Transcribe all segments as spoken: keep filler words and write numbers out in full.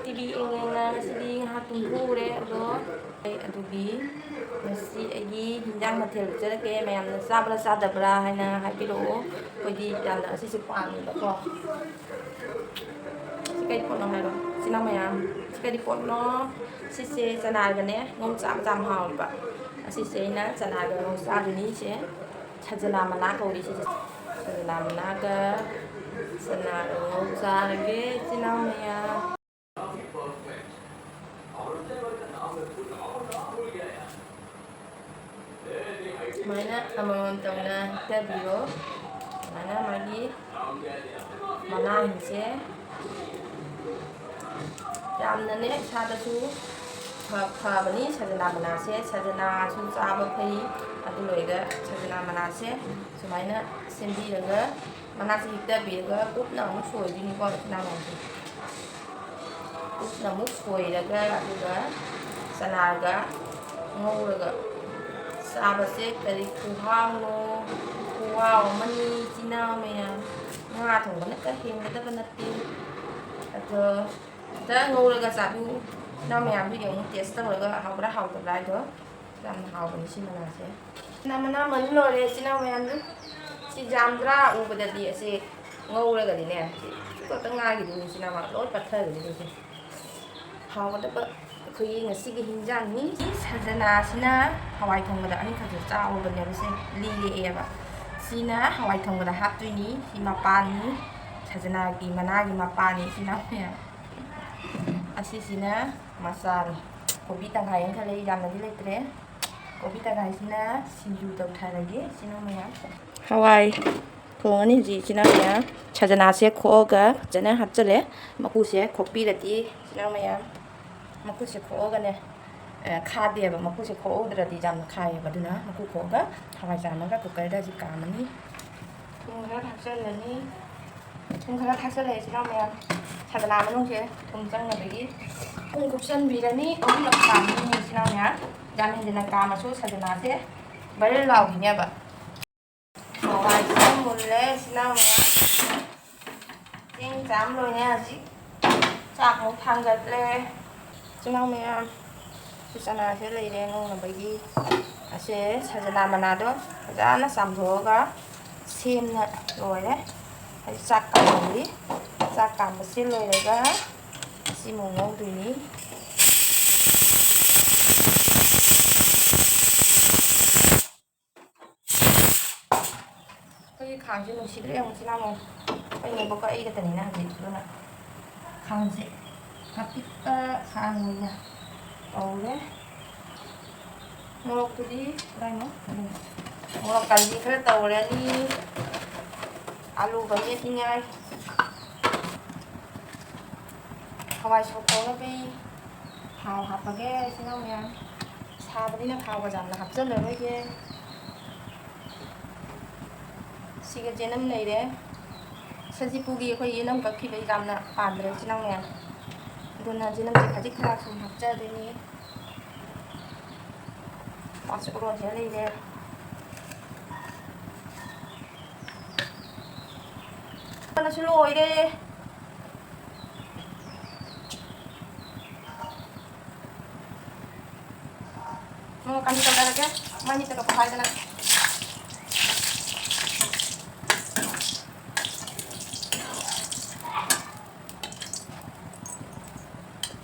T V ꯌꯦꯡ ꯌꯦꯡꯅ ꯉꯁꯤꯗꯤ ꯉꯥꯏꯍꯥꯛ ꯇꯨꯝꯊꯣꯛꯎꯔꯦ꯫ ꯑꯗꯣ ꯑꯩ ꯑꯗꯨꯒꯤ ꯉꯁꯤ ꯑꯩꯒꯤ ꯍꯤꯟꯖꯥꯡ ꯃꯊꯦꯜ ꯎꯠꯆꯔꯛꯀꯦ꯫ ꯃꯌꯥꯝꯅ ꯆꯥꯕ꯭ꯔꯥ ꯆꯥꯗꯕ꯭ꯔꯥ ꯍꯥꯏꯅ ꯍꯥꯏꯕꯤꯔꯛꯑꯣ꯫ ꯑꯩꯈꯣꯏꯗꯤ ꯌꯥꯝꯅ ꯑꯁꯤꯁꯦ ꯄꯥꯝꯃꯦꯕꯀꯣ꯫ ꯁꯤ ꯀꯔꯤ ꯄꯣꯠꯅꯣ ꯍꯥꯏꯔꯣ, ꯏꯆꯤꯟ ꯏꯅꯥꯎ ꯃꯌꯥꯝ? ꯁꯤ ꯀꯔꯤ ꯄꯣꯠꯅꯣ? ꯁꯤꯁꯦ ꯆꯅꯥꯒꯅꯦ, ꯉꯧ ꯆꯥꯕꯗ ꯌꯥꯝ ꯍꯥꯎꯋꯦꯕ꯫ ꯑꯁꯤꯁꯦ ꯑꯩꯅ ꯆꯅꯥꯒ ꯉꯧ ꯆꯥꯗꯣꯏꯅꯤ꯫ ꯁꯦ ꯁꯖꯅꯥ ꯃꯅꯥ ꯀꯧꯔꯤ ꯁꯤꯁꯦ꯫ ꯁꯖꯅꯥ ꯃꯅꯥꯒ ꯆꯅꯥꯒ ꯉꯧ ꯆꯥꯔꯒꯦ, ꯏꯆꯤꯟ ꯏꯅꯥꯎ ꯃꯌꯥꯝ꯫ ꯁꯨꯃꯥꯏꯅ ꯑꯃꯃꯝ ꯇꯧꯅ ꯍꯦꯛꯇꯕꯤꯔꯣ꯫ ꯁꯨꯃꯥꯏꯅ ꯃꯥꯒꯤ ꯃꯅꯥꯁꯤꯡꯁꯦ ꯌꯥꯝꯅꯅꯦ ꯏꯁꯥꯗꯁꯨ ꯐ-, ꯐꯕꯅꯤ꯫ ꯁꯖꯅꯥ ꯃꯅꯥꯁꯦ, ꯁꯖꯅꯥꯁꯨ ꯆꯥꯕ ꯐꯩ꯫ ꯑꯗꯨ ꯂꯣꯏꯔꯒ ꯁꯖꯅꯥ ꯃꯅꯥꯁꯦ ꯁꯨꯃꯥꯏꯅ ꯁꯦꯝꯕꯤꯔꯒ, ꯃꯅꯥꯁꯦ ꯍꯦꯛꯇꯕꯤꯔꯒ ꯀꯨꯞꯅ ꯑꯃꯨꯛ ꯁꯣꯏꯗꯣꯏꯅꯤꯀꯣ, ꯏꯆꯤꯟ ꯏꯅꯥꯎꯁꯦ꯫ ꯀꯨꯞꯅ ꯑꯃꯨꯛ ꯁꯣꯏꯔꯒ, ꯑꯗꯨꯒ ꯆꯅꯥꯒ ꯉꯧꯔꯒ ꯆꯥꯕꯁꯦ ꯀꯔꯤ ꯈꯨꯍꯥꯎꯅꯣ! ꯈꯨꯍꯥꯎ ꯑꯃꯅꯤ, ꯏꯆꯤꯟ ꯏꯅꯥꯎ ꯃꯌꯥꯝ꯫ ꯉꯥ ꯊꯣꯡꯕꯅ ꯀꯔꯤ ꯍꯦꯟꯒꯗꯕ ꯅꯠꯇꯦ꯫ ꯑꯗꯣ ꯈꯤꯇꯪ ꯉꯧꯔꯒ ꯆꯥꯕꯤꯌꯨ꯫ ꯏꯅꯥꯎ ꯃꯌꯥꯝꯗꯨ ꯌꯦꯡꯉꯨ, ꯇꯦꯁ ꯇꯧꯔꯒ ꯍꯥꯎꯕ꯭ꯔꯥ ꯍꯥꯎꯇꯕ꯭ꯔꯥ ꯍꯥꯏꯗꯣ꯫ ꯌꯥꯝꯅ ꯍꯥꯎꯕꯅꯤ ꯁꯤ ꯃꯅꯥꯁꯦ꯫ ꯃꯅꯥ, ꯃꯅꯥ ꯃꯟ ꯂꯣꯏꯔꯦ, ꯏꯆꯤꯟ ꯏꯅꯥꯎ ꯃꯌꯥꯝꯗꯨ꯫ ꯁꯤ ꯌꯥꯝꯗ꯭ꯔꯥ? ꯎꯕꯗꯗꯤ ꯑꯁꯤ ꯉꯧꯔꯒꯗꯤꯅꯦ, ꯁꯤ ꯈꯛꯇ ꯉꯥꯏꯈꯤꯗꯣꯏꯅꯤ, ꯏꯆꯤꯟ ꯏꯅꯥꯎ, ꯂꯣꯏ ꯄꯠꯊꯈꯤꯗꯣꯏꯅꯤ꯫ ꯍꯥꯎꯒꯗꯕ ꯑꯩꯈꯣꯏꯒꯤ ꯉꯁꯤꯒꯤ ꯍꯤꯟꯖꯥꯡꯅꯤ꯫ ꯁꯤ ꯁꯖꯅꯥꯁꯤꯅ ꯍꯋꯥꯏ ꯊꯣꯡꯕꯗ ꯑꯅꯤꯈꯛꯁꯦ ꯆꯥꯎꯕꯅꯦꯕ, ꯁꯦ ꯂꯤꯔꯛꯑꯦꯕ꯫ ꯁꯤꯅ ꯍꯋꯥꯏ ꯊꯣꯡꯕꯗ ꯍꯥꯞꯇꯣꯏꯅꯤ꯫ ꯁꯤ ꯃꯄꯥꯟꯅꯤ, ꯁꯖꯅꯥꯒꯤ ꯃꯅꯥꯒꯤ ꯃꯄꯥꯟꯅꯤ, ꯏꯆꯤꯟ ꯏꯅꯥꯎ ꯃꯌꯥꯝ꯫ ꯑꯁꯤꯁꯤꯅ ꯃꯆꯥꯅꯤ꯫ ꯀꯣꯕꯤ ꯇꯪꯈꯥꯏ ꯑꯃ ꯈꯜꯂꯦ, ꯌꯥꯝꯅꯗꯤ ꯂꯩꯇ꯭ꯔꯦ꯫ ꯀꯣꯕꯤ ꯇꯪꯈꯥꯏꯁꯤꯅ ꯁꯤꯡꯖꯨ ꯇꯧꯊꯔꯒꯦ, ꯏꯆꯤꯟ ꯏꯅꯥꯎ ꯃꯌꯥꯝ꯫ ꯍꯋꯥꯏ ꯊꯣꯡꯉꯅꯤ ꯍꯧꯖꯤꯛ, ꯏꯆꯤꯟ ꯏꯅꯥꯎ ꯃꯌꯥꯝ꯫ ꯁꯖꯅꯥꯁꯦ ꯈꯣꯛꯑꯒ ꯐꯖꯅ ꯍꯥꯞꯆꯜꯂꯦ꯫ ꯃꯀꯨꯁꯦ ꯈꯣꯛꯄꯤꯔꯗꯤ, ꯏꯆꯤꯟ ꯏꯅꯥꯎ ꯃꯌꯥꯝ, ꯃꯀꯨꯁꯦ ꯈꯣꯛꯑꯒꯅꯦ, ꯑ, ꯈꯥꯗꯦꯕ꯫ ꯃꯀꯨꯁꯦ ꯈꯣꯛꯍꯧꯗ꯭ꯔꯗꯤ ꯌꯥꯝꯅ ꯈꯥꯏꯌꯦꯕ꯫ ꯑꯗꯨꯅ ꯃꯀꯨ ꯈꯣꯛꯑꯒ ꯍꯋꯥꯏꯖꯥꯔ ꯑꯃꯒ ꯀꯨꯀꯔꯗ ꯍꯧꯖꯤꯛ ꯀꯥꯝꯃꯅꯤ꯫ ꯊꯨꯝ ꯈꯔ ꯊꯥꯛꯆꯜꯂꯅꯤ꯫ ꯊꯨꯝ ꯈꯔ ꯊꯥꯛꯆꯜꯂꯦ, ꯏꯆꯤꯟ ꯏꯅꯥꯎ ꯃꯌꯥꯝ꯫ ꯁꯖꯅꯥ ꯃꯅꯨꯡꯁꯦ ꯊꯨꯝ ꯆꯪꯅꯕꯒꯤ ꯊꯨꯝ ꯀꯨꯞꯁꯟꯕꯤꯔꯅꯤ꯫ ꯑꯍꯨꯝꯂꯛ ꯀꯥꯝꯃꯅꯤ, ꯏꯆꯤꯟ ꯏꯅꯥꯎ ꯃꯌꯥꯝ꯫ ꯌꯥꯝ ꯍꯦꯟꯖꯤꯟꯅ ꯀꯥꯝꯃꯁꯨ ꯁꯖꯅꯥꯁꯦ ꯕꯔ ꯂꯥꯎꯈꯤꯅꯦꯕ꯫ ꯍꯋꯥꯏꯁꯤꯅ ꯃꯨꯜꯂꯦ, ꯏꯆꯤꯟ ꯏꯅꯥꯎ ꯃꯌꯥꯝ꯫ ꯆꯦꯡ ꯆꯥꯝ ꯂꯣꯏꯔꯦ ꯍꯧꯖꯤꯛ꯫ ꯆꯥꯛ ꯑꯃꯨꯛ ꯊꯥꯡꯒꯠꯂꯦ꯫ ꯏꯆꯤꯟ ꯏꯅꯥꯎ ꯃꯌꯥꯝ, ꯁꯤ ꯆꯅꯥꯁꯦ ꯂꯩꯔꯦ ꯉꯧꯅꯕꯒꯤ꯫ ꯑꯁꯦ ꯁꯖꯅꯥ ꯃꯅꯥꯗꯣ ꯐꯖꯅ ꯆꯥꯝꯊꯣꯛꯑꯒ ꯁꯦꯝꯅ ꯂꯣꯏꯔꯦ꯫ ꯑꯩ ꯆꯥꯛ ꯀꯥꯝꯍꯧꯔꯤ꯫ ꯆꯥꯛ ꯀꯥꯝꯕꯁꯦ ꯂꯣꯏꯔꯒ ꯁꯤꯃꯨꯛ ꯉꯧꯗꯣꯏꯅꯤ꯫ ꯑꯩꯈꯣꯏꯒꯤ ꯈꯥꯡꯁꯦ ꯅꯨꯡꯁꯤꯗ꯭ꯔꯦ ꯑꯃꯨꯛ ꯁꯤꯅ ꯑꯃꯨꯛ ꯑꯩꯈꯣꯏ ꯅꯦꯝꯕꯣꯛꯀ ꯑꯩ ꯈꯛꯇꯅꯤꯅ ꯍꯧꯖꯤꯛ꯫ ꯑꯗꯨꯅ ꯈꯥꯡꯁꯦ ꯑꯄꯤꯛꯄ ꯈꯥꯡ ꯑꯣꯏꯅ ꯇꯧꯔꯦ꯫ ꯃꯣꯔꯣꯛꯇꯨꯗꯤ ꯀꯗꯥꯏꯅꯣ? ꯎꯝ꯫ ꯃꯣꯔꯣꯛ ꯀꯥꯂꯤ ꯈꯔ ꯇꯧꯔꯅꯤ꯫ ꯑꯂꯨꯒ ꯃꯦꯠꯅꯤꯡꯉꯥꯏ꯫ ꯍꯋꯥꯏ ꯁꯣꯛ ꯇꯧꯅꯕꯒꯤ ꯊꯥꯎ ꯍꯥꯞꯄꯒꯦ ꯏꯆꯤꯟ ꯏꯅꯥꯎ ꯃꯌꯥꯝ꯫ ꯁꯥꯕꯅꯤꯅ ꯊꯥꯎꯒ ꯌꯥꯝꯅ ꯍꯥꯞꯆꯜꯂꯔꯣꯏꯒꯦ꯫ ꯁꯤꯒ ꯆꯦꯅꯝ ꯂꯩꯔꯦ꯫ ꯁꯖꯤꯄꯨꯒꯤ ꯑꯩꯈꯣꯏ ꯌꯦꯅꯝ ꯀꯛꯈꯤꯕ ꯌꯥꯝꯅ ꯄꯥꯟꯗ꯭ꯔꯦ ꯏꯆꯤꯟ ꯏꯅꯥꯎ ꯃꯌꯥꯝ꯫ ꯑꯗꯨꯅ ꯆꯦꯅꯝꯁꯦ ꯈꯖꯤꯛ ꯈꯔ ꯁꯨꯝ ꯍꯥꯞꯆꯗꯣꯏꯅꯤ꯫ ꯄꯥꯁꯨ ꯎꯔꯣꯟꯁꯦ ꯂꯩꯔꯦ꯫ ꯃꯅꯁꯨ ꯂꯣꯏꯔꯦ꯫ ꯎꯝ, ꯀꯥꯡꯁꯤ ꯇꯧꯖꯔꯒꯦ꯫ ꯃꯥꯏ ꯃꯤꯠꯇꯒ ꯄꯣꯛꯈꯥꯏꯗꯅ꯫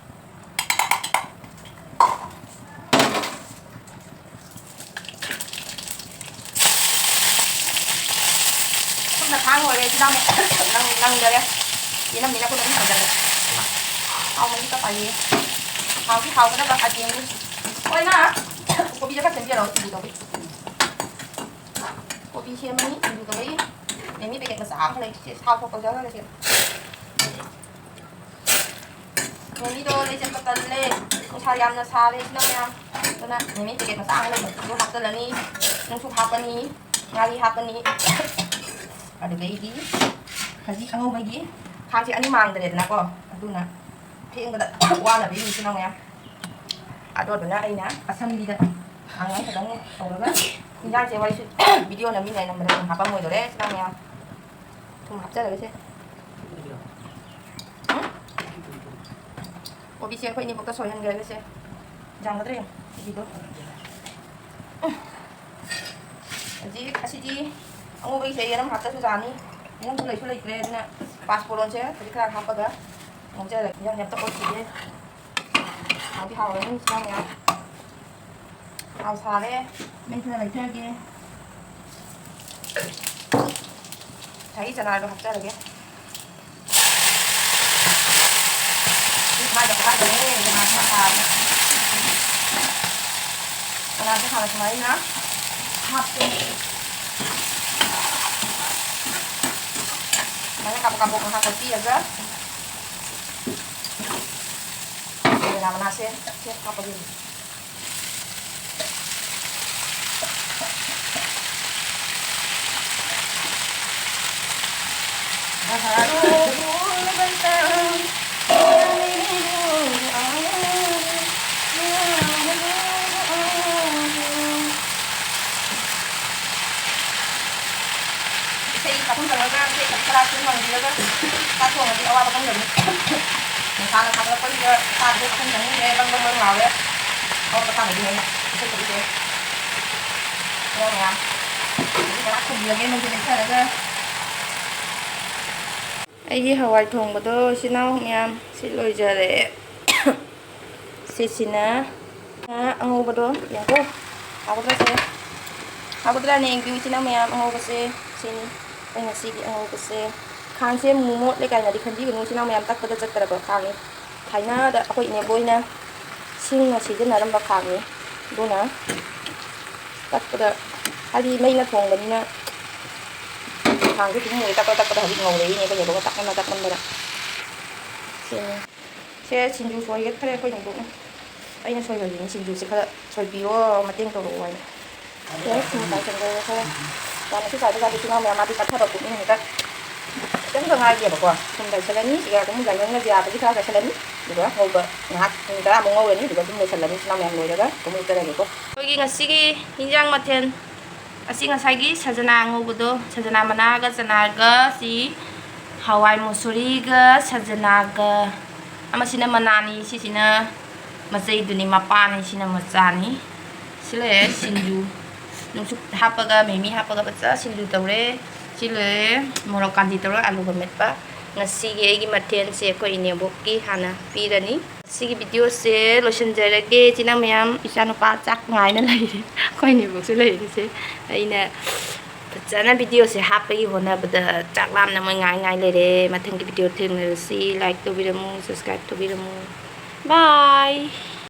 ꯈꯨꯠꯅ ꯊꯥꯡ ꯑꯣꯏꯔꯦ, ꯁꯤꯗ ꯑꯃꯨꯛ ꯅꯪ-, ꯅꯪꯗꯔꯦ꯫ ꯌꯦꯅꯝꯅꯤꯅ ꯈꯨꯠꯅ ꯑꯗꯨꯝ ꯊꯥꯡꯖꯜꯂꯦ꯫ ꯍꯥꯎꯕꯅꯤ ꯆꯞ ꯃꯥꯟꯅꯩꯌꯦ꯫ ꯍꯥꯎꯗꯤ ꯍꯥꯎꯒꯗꯕ ꯈꯥꯖꯦꯡꯅꯤ꯫ ꯍꯣꯏ, ꯅ ꯀꯣꯕꯤꯁꯦ ꯈꯔ ꯁꯦꯝꯕꯤꯔꯛꯑꯣ, ꯁꯤꯡꯖꯨ ꯇꯧꯕꯩ꯫ ꯀꯣꯕꯤ ꯁꯦꯝꯃꯅꯤ, ꯁꯤꯡꯖꯨ ꯇꯧꯕꯩ꯫ ꯃꯤꯃꯤ ꯄꯦꯀꯦꯠ ꯃꯆꯥ ꯑꯃ ꯂꯩ, ꯁꯦ, ꯊꯥꯎ ꯁꯣꯛ ꯇꯧꯖꯈ꯭ꯔꯒꯦ ꯁꯦ꯫ ꯃꯤꯃꯤꯗꯣ ꯂꯩꯆꯠꯄ ꯇꯜꯂꯦ꯫ ꯅꯨꯡꯁꯥ ꯌꯥꯝꯅ ꯁꯥꯔꯦ ꯏꯆꯤꯟ ꯏꯅꯥꯎ ꯃꯌꯥꯝ꯫ ꯑꯗꯨꯅ ꯃꯤꯃꯤ ꯄꯦꯀꯦꯠ ꯃꯆꯥ ꯑꯃ ꯂꯩꯕꯗꯨ ꯍꯥꯞꯆꯜꯂꯅꯤ꯫ ꯅꯨꯡꯁꯨꯞ ꯍꯥꯞꯄꯅꯤ꯫ ꯉꯥꯔꯤ ꯍꯥꯞꯄꯅꯤ꯫ ꯑꯗꯨꯗꯩꯗꯤ ꯈꯖꯤꯛ ꯑꯉꯧꯕꯒꯤ ꯊꯥꯛꯁꯦ ꯑꯅꯤ ꯃꯥꯡꯗ꯭ꯔꯦꯗꯅꯀꯣ꯫ ꯑꯗꯨꯅ ꯐꯦꯡꯕꯗ ꯋꯥꯅꯕꯒꯤ ꯏꯆꯤꯟ ꯏꯅꯥꯎ ꯃꯌꯥꯝ꯫ ꯑꯗꯨꯗꯨꯅ ꯑꯩꯅ ꯑꯁꯝꯕꯤꯗ ꯑꯉꯥꯡ ꯈꯛꯇꯪ ꯇꯧꯔꯒ ꯏꯟꯖꯥꯡꯁꯦ ꯋꯥꯔꯤꯁꯨ ꯚꯤꯗꯤꯑꯣ ꯅꯝꯃꯤꯉꯩ ꯅꯝꯕꯗ ꯁꯨꯝ ꯍꯥꯞꯄꯝꯃꯣꯏꯗꯣꯔꯦ ꯏꯆꯤꯟ ꯏꯅꯥꯎ ꯃꯌꯥꯝ꯫ ꯊꯨꯝ ꯍꯥꯞꯆꯔꯒꯦꯁꯦ꯫ ꯎꯝ? ꯀꯣꯕꯤꯁꯦ ꯑꯩꯈꯣꯏ ꯏꯅꯦꯕꯣꯛꯇ ꯁꯣꯏꯍꯟꯈ꯭ꯔꯒꯦꯁꯦ꯫ ꯌꯥꯝꯒꯗ꯭ꯔꯦ ꯀꯦꯖꯤꯗꯣ꯫ ꯎꯝ꯫ ꯍꯧꯖꯤꯛ ꯑꯁꯤꯗꯤ ꯑꯉꯧꯕꯒꯤꯁꯦ ꯌꯦꯔꯨꯝ ꯍꯥꯞꯇ꯭ꯔꯁꯨ ꯌꯥꯅꯤ꯫ ꯌꯦꯔꯨꯝꯁꯨ ꯂꯩꯁꯨ ꯂꯩꯇ꯭ꯔꯦ, ꯑꯗꯨꯅ ꯄꯥꯁꯄꯣꯔꯣꯟꯁꯦ ꯍꯧꯖꯤꯛ ꯈꯔ ꯍꯥꯞꯄꯒ ꯉꯧꯖꯔꯒꯦ꯫ ꯌꯥꯝ ꯌꯥꯝꯇ ꯑꯣꯠꯈꯤꯒꯦ꯫ ꯍꯥꯎꯗꯤ ꯍꯥꯎꯔꯅꯤ ꯏꯟꯁꯥꯡ ꯃꯌꯥꯝ꯫ ꯊꯥꯎ ꯁꯥꯔꯦ꯫ ꯃꯩ ꯈꯔ ꯂꯩꯊꯔꯒꯦ꯫ ꯉꯁꯥꯏꯒꯤ ꯆꯅꯥꯗꯣ ꯍꯥꯞꯆꯔꯒꯦ꯫ ꯁꯤ ꯁ꯭ꯋꯥꯏꯗ ꯍꯥꯞꯀꯗꯕꯅꯦ, ꯆꯅꯥꯁꯤ ꯃꯁꯥꯁꯦ꯫ ꯆꯅꯥꯁꯦ ꯍꯥꯟꯅ ꯁꯨꯃꯥꯏꯅ ꯍꯥꯞꯄꯦ꯫ ꯁꯨꯃꯥꯏꯅ ꯀꯥꯕꯣꯛ ꯀꯥꯕꯣꯛ ꯉꯥꯏꯍꯥꯛ ꯀꯣꯠꯄꯤꯔꯒ ꯆꯅꯥ ꯃꯅꯥꯁꯦ ꯍꯦꯛ ꯍꯥꯞꯄꯒꯦ꯫ ꯏꯁꯩ ꯆꯥꯛꯈꯨꯝ ꯆꯪꯉꯒ ꯏꯁꯩ ꯈꯔ ꯈꯔ ꯁꯨꯝ ꯉꯪꯕꯤꯔꯒ ꯆꯥꯛ ꯊꯣꯡꯉꯗꯤ ꯑꯋꯥꯕ ꯈꯪꯗꯕꯅꯤ꯫ ꯅꯨꯡꯁꯥꯅ ꯁꯥꯒꯠꯂꯛꯄꯁꯤꯗ ꯆꯥꯛꯁꯦ ꯆꯥꯛꯈꯨꯝ ꯆꯪꯅꯤꯡꯗ꯭ꯔꯦ, ꯕꯪ ꯕꯪ ꯕꯪ ꯂꯥꯎꯔꯦ꯫ ꯑꯋꯥꯕ ꯈꯥꯡꯕꯗꯤ ꯍꯦꯟꯅ ꯏꯁꯩ ꯁꯛꯏꯁꯦ꯫ ꯏꯅꯥꯎ ꯃꯌꯥꯝ, ꯍꯧꯖꯤꯛ ꯉꯥꯏꯍꯥꯛ ꯊꯣꯡꯕꯤꯔꯒꯦ, ꯃꯩꯁꯦ ꯂꯩꯊꯔꯒ꯫ ꯑꯩꯒꯤ ꯍꯋꯥꯏ ꯊꯣꯡꯕꯗꯣ ꯏꯆꯤꯟ ꯏꯅꯥꯎ ꯃꯌꯥꯝ ꯁꯤ ꯂꯣꯏꯖꯔꯦ꯫ ꯁꯤꯁꯤꯅ ꯑꯉꯧꯕꯗꯣ ꯌꯦꯡꯉꯣ꯫ ꯍꯥꯎꯒꯗ꯭ꯔꯥ ꯁꯦ? ꯍꯥꯎꯒꯗ꯭ꯔꯥꯅꯦ? ꯌꯦꯡꯕꯤꯌꯨ ꯏꯆꯤꯟ ꯏꯅꯥꯎ ꯃꯌꯥꯝ, ꯑꯉꯧꯕꯁꯦ ꯁꯤꯅꯤ꯫ ꯑꯩ ꯉꯁꯤꯒꯤ ꯑꯉꯧꯕꯁꯦ꯫ ꯈꯥꯡꯁꯦ ꯃꯨ ꯃꯣꯠꯂꯦ ꯀꯥꯏꯅꯗꯤ ꯈꯟꯕꯤꯒꯅꯨ ꯏꯆꯤꯟ ꯏꯅꯥꯎ ꯃꯌꯥꯝ, ꯇꯛꯄꯗ ꯆꯠꯇ꯭ꯔꯕ ꯈꯥꯡꯅꯤ꯫ ꯊꯥꯏꯅꯗ ꯑꯩꯈꯣꯏ ꯏꯅꯦꯕꯣꯏꯅ ꯁꯤꯡꯅ ꯁꯤꯖꯤꯟꯅꯔꯝꯕ ꯈꯥꯡꯅꯤ꯫ ꯑꯗꯨꯅ ꯇꯛꯄꯗ, ꯍꯥꯏꯗꯤ ꯃꯩꯅ ꯊꯣꯡꯕꯅꯤꯅ ꯈꯥꯡꯁꯦ ꯑꯗꯨꯝ ꯃꯨꯔꯦ, ꯇꯛꯄꯗ ꯇꯛꯄꯗ ꯍꯧꯖꯤꯛ ꯉꯧꯔꯛꯏꯅꯦ ꯑꯩꯈꯣꯏ ꯏꯅꯦꯕꯣꯏꯅ ꯇꯛꯃꯟꯅ ꯇꯛꯃꯟꯗꯅ꯫ ꯁꯤꯅꯤ꯫ ꯁꯦ ꯁꯤꯡꯖꯨ ꯁꯣꯏꯒꯠꯈ꯭ꯔꯦ ꯑꯩꯈꯣꯏ ꯅꯦꯕꯣꯛꯅ꯫ ꯑꯩꯅ ꯁꯣꯏꯍꯜꯂꯤꯅꯦ ꯁꯤꯡꯖꯨꯁꯦ, ꯈꯔ ꯁꯣꯏꯕꯤꯌꯣ, ꯃꯇꯦꯡ ꯇꯧꯔꯛꯑꯣ ꯍꯥꯏꯅ꯫ ꯁꯦ ꯊꯨꯝ ꯆꯥꯏꯁꯟꯈ꯭ꯔꯦ ꯈꯔ꯫ ꯌꯥꯝꯅꯁꯨ ꯆꯥꯏꯕ ꯌꯥꯗꯦ ꯏꯆꯤꯟ ꯏꯅꯥꯎ ꯃꯌꯥꯝ, ꯃꯥꯗꯤ ꯄꯠꯊꯕ ꯄꯣꯠꯅꯤꯅ ꯍꯦꯛꯇ ꯈꯤꯇꯪꯈꯛ ꯉꯥꯏꯒꯦꯕꯀꯣ꯫ ꯊꯨꯝ ꯆꯥꯏꯁꯜꯂꯅꯤ꯫ ꯁꯤꯒ ꯑꯗꯨꯝ ꯌꯥꯏꯉꯪꯅ ꯌꯥꯕꯒꯤ ꯈꯔ ꯆꯥꯏꯁꯜꯂꯅꯤ꯫ ꯑꯗꯨꯒ ꯉꯧꯕ ꯉꯥꯏꯍꯥꯛ ꯃꯤꯅꯤꯠ ꯇꯔꯥꯃꯨꯛ ꯉꯧꯔꯅꯤ꯫ ꯑꯗꯨꯒ ꯑꯗꯨꯝ ꯂꯣꯏꯁꯜꯂꯅꯤ ꯏꯆꯤꯟ ꯏꯅꯥꯎ ꯃꯌꯥꯝ ꯂꯣꯏꯔꯒ ꯑꯗꯨꯝ ꯎꯠꯆꯔꯒꯦꯀꯣ꯫ ꯑꯩꯈꯣꯏꯒꯤ ꯉꯁꯤꯒꯤ ꯍꯤꯟꯖꯥꯡ ꯃꯊꯦꯜ ꯑꯁꯤ ꯉꯁꯥꯏꯒꯤ ꯁꯖꯅꯥ ꯉꯧꯕꯗꯣ, ꯁꯖꯅꯥ ꯃꯅꯥꯒ ꯆꯅꯥꯒ ꯁꯤ ꯍꯋꯥꯏ ꯃꯨꯁꯨꯔꯤꯒ ꯁꯖꯅꯥꯒ ꯑꯃꯁꯤꯅ ꯃꯅꯥꯅꯤ, ꯁꯤꯁꯤꯅ ꯃꯆꯩꯗꯨꯅꯤ, ꯃꯄꯥꯅꯤ, ꯁꯤꯅ ꯃꯆꯥꯅꯤ꯫ ꯁꯤ ꯂꯩꯔꯦ ꯁꯤꯡꯖꯨ, ꯅꯨꯡꯁꯨꯛ ꯍꯥꯞꯄꯒ, ꯃꯤꯃꯤ ꯍꯥꯞꯄꯒ ꯐꯖ ꯁꯤꯡꯖꯨ ꯇꯧꯔꯦ꯫ ꯁꯤ ꯂꯩꯔꯦ ꯃꯣꯔꯣꯛ ꯀꯥꯟꯗꯤ ꯇꯧꯔꯒ ꯑꯂꯨꯒ ꯃꯦꯠꯄ꯫ ꯉꯁꯤꯒꯤ ꯑꯩꯒꯤ ꯃꯊꯦꯜꯁꯦ ꯑꯩꯈꯣꯏ ꯏꯅꯦꯕꯣꯛꯀꯤ ꯍꯥꯟꯅ ꯄꯤꯔꯅꯤ꯫ ꯁꯤꯒꯤ ꯚꯤꯗꯤꯑꯣꯁꯦ ꯂꯣꯏꯁꯤꯟꯖꯔꯒꯦ꯫ ꯏꯆꯤꯟ ꯏꯅꯥꯎ ꯃꯌꯥꯝ, ꯏꯆꯥꯅꯨꯄꯥ ꯆꯥꯛ ꯉꯥꯏꯅ ꯂꯩꯔꯦ꯫ ꯑꯩꯈꯣꯏ ꯏꯅꯦꯕꯣꯛꯁꯨ ꯂꯩꯔꯤꯁꯦ꯫ ꯑꯩꯅ ꯐꯖꯅ ꯚꯤꯗꯤꯑꯣꯁꯦ ꯍꯥꯞꯄꯒꯤ ꯍꯣꯠꯅꯕꯗ ꯆꯥꯛ ꯂꯥꯝꯅ ꯃꯣꯏ ꯉꯥꯏ ꯉꯥꯏ ꯂꯩꯔꯦ꯫ ꯃꯊꯪꯒꯤ ꯚꯤꯗꯤꯑꯣ ꯊꯦꯡꯅꯔꯁꯤ꯫ ꯂꯥꯏꯛ ꯇꯧꯕꯤꯔꯝꯃꯨ, ꯁꯕꯁꯀ꯭ꯔꯥꯏꯕ ꯇꯧꯕꯤꯔꯝꯃꯨ꯫ ꯕꯥꯏ꯫